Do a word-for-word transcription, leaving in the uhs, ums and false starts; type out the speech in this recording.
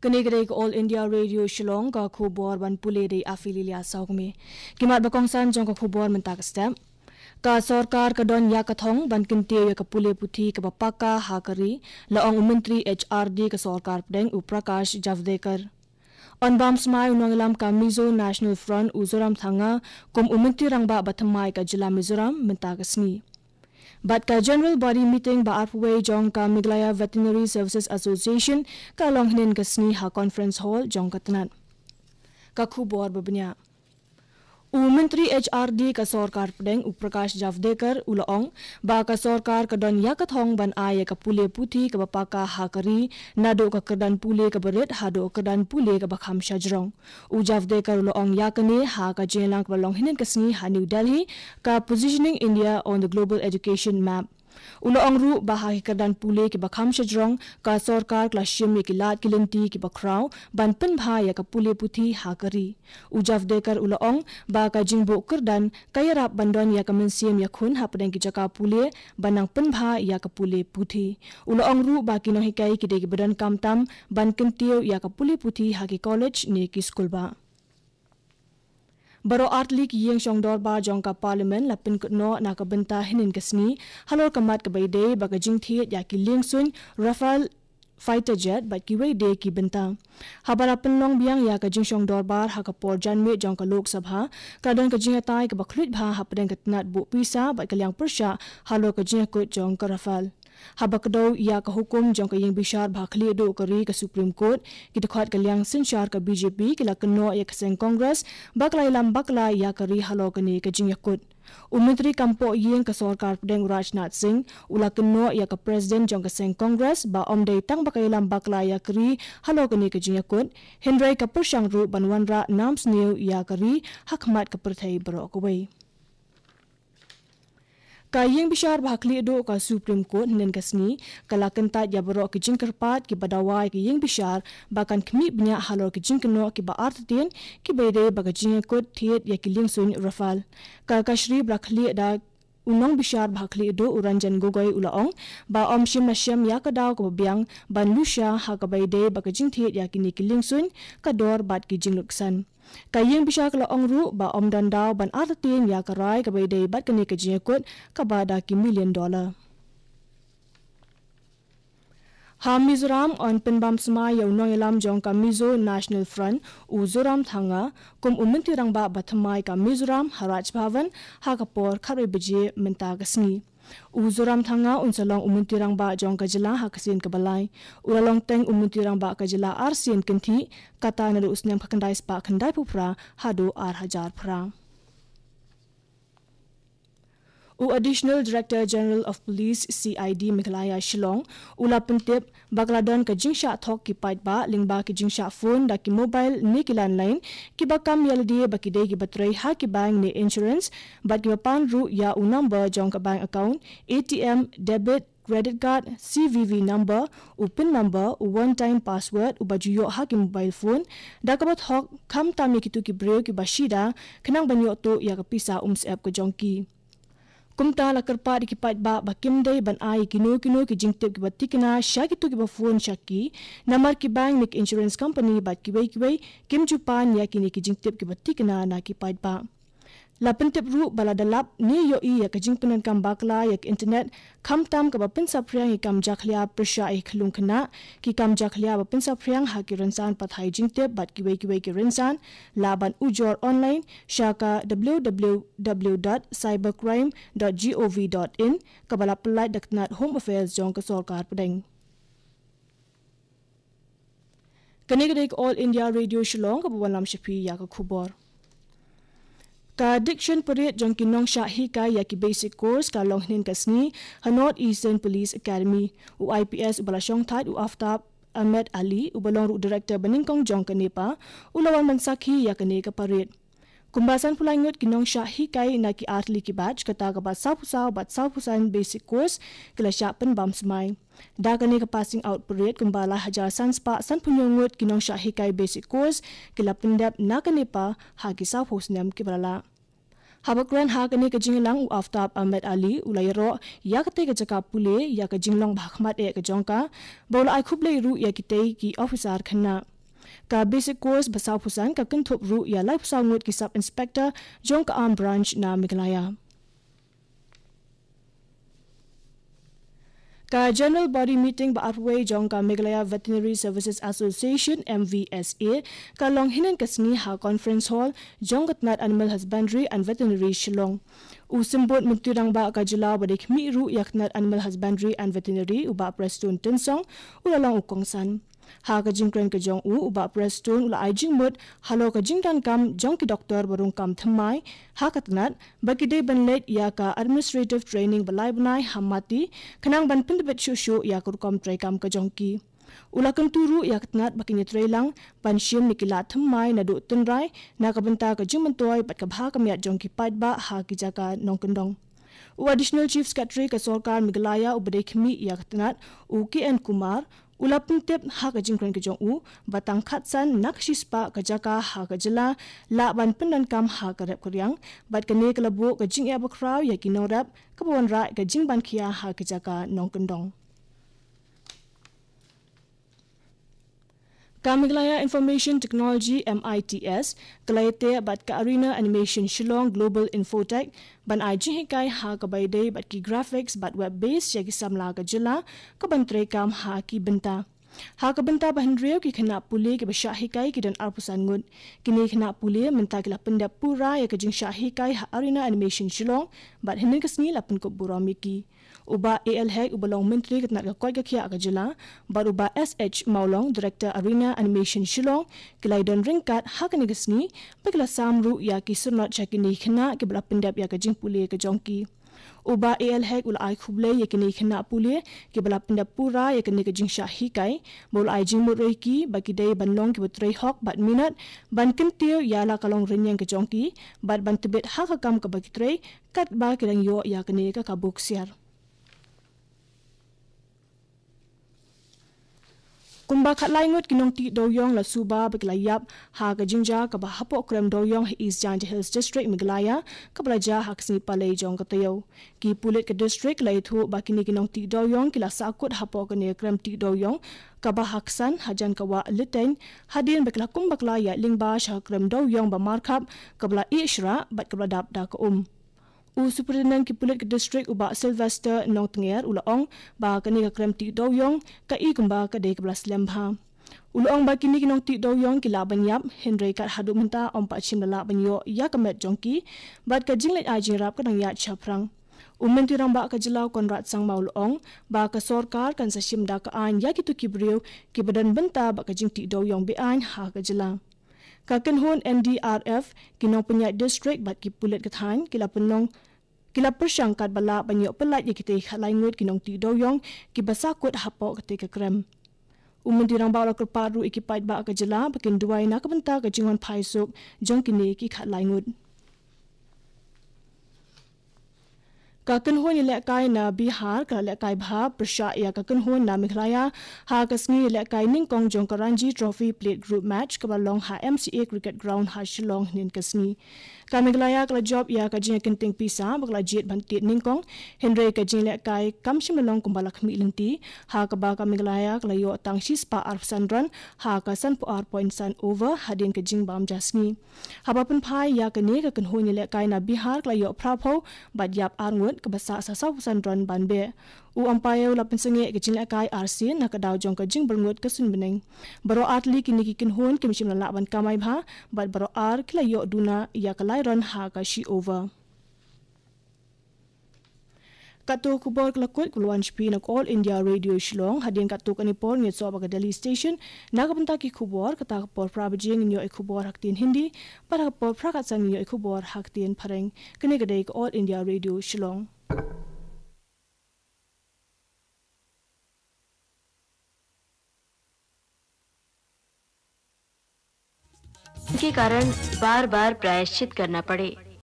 Kane ka dei ka All India Radio Shillong, ka khubor ban pule da i Afililia Sawkmie. Ki mat ba kongsan jong ka khubor mynta ka step. Ka sorkar ka don ïa ka thong ban kyntiew ïa ka pule puthi kaba paka ha ka ri, la ong u Myntri H R D ka sorkar pdeng u Prakash Javadekar. Yn bam smai u nongïalam ka Mizo National Front u Zoramthanga kum u Myntri Rangbah ba thymmai ka jylla Mizoram mynta ka sngi. Bad ka General Body Meeting ba arphew wei jong ka Meghalaya Veterinary Services Association ka long hynnin ka sngi ha Conference Hall jong ka tnat. Ka khubor ba bniah. U Myntri H R D ka sorkar pdeng u Prakash Javadekar u la ong ba ka sorkar ka don ïa ka thong ban ai ïa ka pule puthi kaba paka ha ka ri, naduh ka kyrdan pule kaba rit haduh ka kyrdan pule kaba kham shajrong. U Javadekar u la ong ïa kane ha ka jingïalang kaba long hynnin ka sngi ha New Delhi, ka Positioning India on the Global Education Map. U la ong ruh ba ha ki kyrdan pule kiba kham shajrong, ka sorkar ka la shim ïa ki lad ki lynti kiba khraw ban pynbha ïa ka pule puthi ha ka ri. U Javadekar u la ong ba ka jingbuh kyrdan ka ïarap ban don ïa ka mynsiem ïakhun hapdeng ki jaka pule ban nang pynbha ïa ka pule puthi. U la ong ruh ba ki nonghikai ki dei kiba donkam tam ban kyntiew ïa ka pule puthi ha ki college ne ki skulbah. Baroh artylli ki ïing shong dorbar jong ka Parliament la pynkut noh na ka bynta hynnin ka sngi halor ka mat kaba ïadei bad ka jingthied ïa ki liengsuiñ Rafale fighter jet bad kiwei de ki bynta. Haba la pynlong biang ïa ka jingshong dorbar ha ka por janmiet jong ka Lok Sabha, ka la don ka jingïatai kaba khluit bha hapdeng ka tnat buh pisa bad ka liang pyrshah halor ka jingïakut jong ka Rafale. Haba kdew ïa ka hukum jong ka ïing bishar ba khlieh duh ka ri ka Supreme Court, ki dkhot ka liang synshar ka B J P ki la kynnoh ïa ka seng Congress ba ka la ïalam bakla ïa ka ri halor kane ka jingïakut. U Myntri kam poh ïing ka sorkar pdeng u Rajnath Singh u la kynnoh ïa ka President jong ka seng Congress ba ym dei tang ba ka ïalam bakla ïa ka ri halor kane ka jingïakut, hynrei ka pyrshang ruh ban wanrah nam sniew ïa ka ri ha khmat ka pyrthei baroh kawei. Ka ïing bishar ba khlieh duh ka Supreme Court hynnin ka sngi ka la kyntait ïa baroh ki jingkyrpad kiba dawa ïa ka ïing bishar ba kan khmih bniah halor ki jingkynnoh kiba artatien kiba ïadei bad ka jingïakut thied ïa ki liengsuiñ Rafale. Ka kashari ba la khlieh da u nongbishar ba khlieh duh u Ranjan Gogoi u la ong ba ym shym la shem ïa ka daw kaba biang ban lusha ha kaba ïadei bad ka jingthied ïa kine ki liengsuiñ, ka dor bad ki jinglutksan. Ka ïing bishar ka la ong ruh ba ym don daw ban artatien ïa ka rai kaba ïadei bad kane ka jingïakut kaba da ki million dollar. Ha Mizoram, yn pynbam smai ïa u nongïalam jong ka Mizo National Front u Zoramthanga kum u Myntri Rangbah ba thymmai ka Mizoram ha Raj Bhavan ha ka por khatwei baje mynta ka sngi. U Zoramthanga un sa long u Myntri Rangbah jong ka jylla ha ka sien kaba lai. U la long teng u Myntri Rangbah ka jylla ar sien kynthih, kata naduh u snem khyndai spah khyndaiphew phra haduh ar hajar phra. U Additional Director General of Police, C I D, Meghalaya Shillong u la pyntip ba ka la don ka jingshah thok ki paidbah lyngba ki jingshah phone da ki mobile ne ki landline kiba kam ïalade ba ki dei kiba trei ha ki bank ne insurance bad kiba pan ruh ïa u number jong ka bank account, A T M, debit, credit card, C V V number, u pin number, u one time password uba ju ïoh ha ki mobile phone, da kaba thok khamtam ïa kito ki briew kiba shida khnang ban ïoh tuh ïa ka pisa umsyep ka jong ki. Kumta la kyrpad ïa ki paidbah ba kim dei ban ai kino kino ki jingtip kiba thikna sha kito kiba phone sha ki, namar ki bank ne ki insurance company bad kiwei kiwei kim ju pan ïa kine ki jingtip kiba thikna na ki paidbah. La pyntip ruh ba lada lap ne ïohi ïa ka jingpyndonkam bakla ïa ka internet, khamtam kaba pynsaphriang ïa ki kam jakhlia pyrshah ïa ki khyllung khynnah, ki kam jakhlia ba pynsaphriang ha ki rynsan pathai jingtip bad kiwei kiwei ki rynsan, lah ban ujor online sha ka w w w dot cybercrime dot gov dot in kaba la pyllait da ka tnat Home Affairs jong ka sorkar pdeng. Kane ka dei ka All India Radio Shillong kaba wanlam sha phi ïa ka khubor. Ka Diction Parade jong ki nongshah hikai ïa ki basic course ka long hynnin ka sngi ha North Eastern Police Academy. U I P S uba la shongthait u Aftab Ahmed Ali uba long ruh director banyngkong jong ka NEPA u la wan ban sakhi ïa kane ka parade. Kumba sanphew lai ngut ki nongshah hikai na ki artylli ki batch, kata kaba sawphew saw bad sawphew san basic course ki la shah pynbam smai. Da kane ka passing out parade kumba lai hajar san spah sanphew hynñiew ngut ki nongshah hikai basic course ki la pyndep na ka NEPA ha ki sawphew snem kiba la lah. Haba kren ha kane ka jingïalang u Aftab Ahmed Ali u la ïaroh ïa katei ka jaka pule ïa ka jinglong ba hakhmat eh ka jong ka, ba u la ai khublei ruh ïa kitei ki officer khynnah. Ka basic course ba saw phew san ka kynthup ruh ïa laiphew saw ngut ki sub inspector jong ka Armed Branch na Meghalaya. Ka General Body Meeting ba arphew wei jong ka Meghalaya Veterinary Services Association, M V S A, ka long hynnin ka sngi ha Conference Hall jong ka tnat Animal Husbandry and Veterinary, Shillong. U Symbud Myntri Rangbah ka jylla uba dei khmih ruh ïa ka tnat Animal Husbandry and Veterinary, u Bah Prestone Tynsong, u la long u kongsan. Ha ka jingkren ka jong u, u Bah Prestone u la ai jingmut halor ka jingdonkam jong ki doktor ba rung kam thymmai ha ka tnat, ba ki dei ban leit ïa ka administrative training ba lai bnai ha Mati, khnang ban pyntbit shuh shuh ïa ka rukom treikam ka jong ki. U la kyntu ruh ïa ka tnat ba kin ïatreilang ban shim na ki lad thymmai naduh tynrai, na ka bynta ka jingmyntoi bad ka bha ka miat jong ki paidbah ha ki jaka nongkyndong. U Additional Chief Secretary ka Sorkar Meghalaya uba dei khmih ïa ka tnat, u K N Kumar, u la pyntip ha ka jingkren ka jong u ba tang khatsan na ka shispah ka jaka ha ka jylla lah ban pyndonkam ha ka rep ka riang, bad kane ka la buh ka jingeh bakhraw ïa ki nongrep, kaba wanrah ka jingban khia ha ki jaka nongkyndong. Ka Meghalaya Information Technology, M I T S, ka la ïateh bad ka Arena Animation Shillong Global Infotech ban ai jinghikai ha kaba ïadei bad ki graphics bad web based ïa ki samla ka jylla, kaban treikam ha ki bynta. Ha ka bynta ba hynriew, ki khynnah pule kiba shah hikai ki don arphew san ngut. Kine ki khynnah pule mynta ki la pyndep pura ïa ka jingshah hikai ha Arena Animation Shillong, bad hynnin ka sngi la pynkup burom ïa ki. U Bah A L Hek uba long Myntri ka tnat ka koit ka khiah ka jylla, bad u Bah S H Mawlong, Director Arena Animation Shillong, ki la ïadon ryngkat ha kane ka sngi, ba ki la sam ruh ïa ki syrnod sha kine ki khynnah kiba la pyndep ïa ka jingpule ka jong ki. U Bah A L Hek u la ai khublei ïa kine ki khynnah pule kiba la pyndep pura ïa kane ka jingshah hikai, bad u la ai jingmut ruh ïa ki ba ki dei ban long kiba trei hok bad minot, ban kyntiew ïa la ka longrynïeng ka jong ki, bad ban tbit ha ka kam kaba ki trei, katba ki dang ïoh ïa kane ka kabu ksiar. Kumba khatlai ngut ki nongtih dewiong la suba ba ki la ïap ha ka jingjia kaba hapoh krem dewiong ha East Jaintia Hills District, Meghalaya, kaba la jia ha ka sngi Palei jong ka taïew. Ki pulit ka district la ïathuh ba kine ki nongtih dewiong ki la sahkut hapoh kane ka krem tih dewiong kaba ha ksan hajan ka wah Lyteiñ, hadien ba ki la kum bakla ïaid lyngba sha ka krem dewiong ba markhap, kaba la ïeh shrah bad kaba la dap da ka um. U Superintendent ki pulit ka district, u Bah Sylvester Nongtnger, u la ong ba kane ka krem tih dewiong ka i kumba ka dei kaba la slem bha. U la ong ba kine ki nongtih dewiong ki lah ban ïap, hynrei kat haduh mynta ym pat shym la lah ban ïoh ïa ka met jong ki, bad ka jingleit ai jingïarap ka dang ïaid shaphrang. U Myntri Rangbah ka jylla, u Conrad Sangma, u la ong ba ka sorkar kan sa shim da ka aiñ ïa kito ki briew kiba don bynta bad ka jingtih dewiong be-aiñ ha ka jylla. Ka kynhun N D R F, ki nongpynïaid district bad ki pulit ka thaiñ ki la pynlong, ki la pyrshang katba lah ban ïoh pyllait ïa kitei khatlai ngut ki nongtih dewiong kiba sahkut hapoh katei ka krem. U Myntri Rangbah u la kyrpad ruh ïa ki paidbah ka jylla ba kin duwai na ka bynta ka jingwan phai suk jong kine ki khatlai ngut. Ka kynhun ïalehkai na Bihar ka la lehkai bha pyrshah ïa ka kynhun na Meghalaya ha ka sngi ïalehkai nyngkong jong ka Ranji Trophy Plate Group Match kaba long ha M C A Cricket Ground ha Shillong hynnin ka sngi. Ka Meghalaya ka la jop ïa ka jingïakynting pisa ba ka la jied ban tied nyngkong, hynrei ka jingïalehkai kam shym la long kumba la khmih lynti, ha kaba ka Meghalaya ka la ïoh tang shispah arphew san run ha ka sanphew ar point san over hadien ka jingbam ja sngi. Haba pynphai ïa kane, ka kynhun ïalehkai na Bihar ka la ïoh phra phew bad ïap ar ngut, kaba sah sa sawphew san run ban beh. U umpire u la pynsangeh ka jinglehkai arsien na ka daw jong ka jingbyrngut ka suiñbneng. Baroh ar tylli kine ki kynhun kim shym la lah ban kamai bha, bad baroh ar ki la ïoh duna ïa ka lai run ha ka shi over. Katto khubor ka la kut, ka la wan sha phi na ka All India Radio Shillong. Hadien katto katne por ngin ïasoh bad ka Delhi Station na ka bynta ki khubor. Kata ka por phra baje ngin ïoh ïa ki khubor ha ka ktien Hindi, bad ha ka por phra khatsan ngin ïoh ïa ki khubor ha ka ktien Phareng. Kane ka dei ka All India Radio Shillong. के कारण बार-बार प्रायश्चित करना पड़े।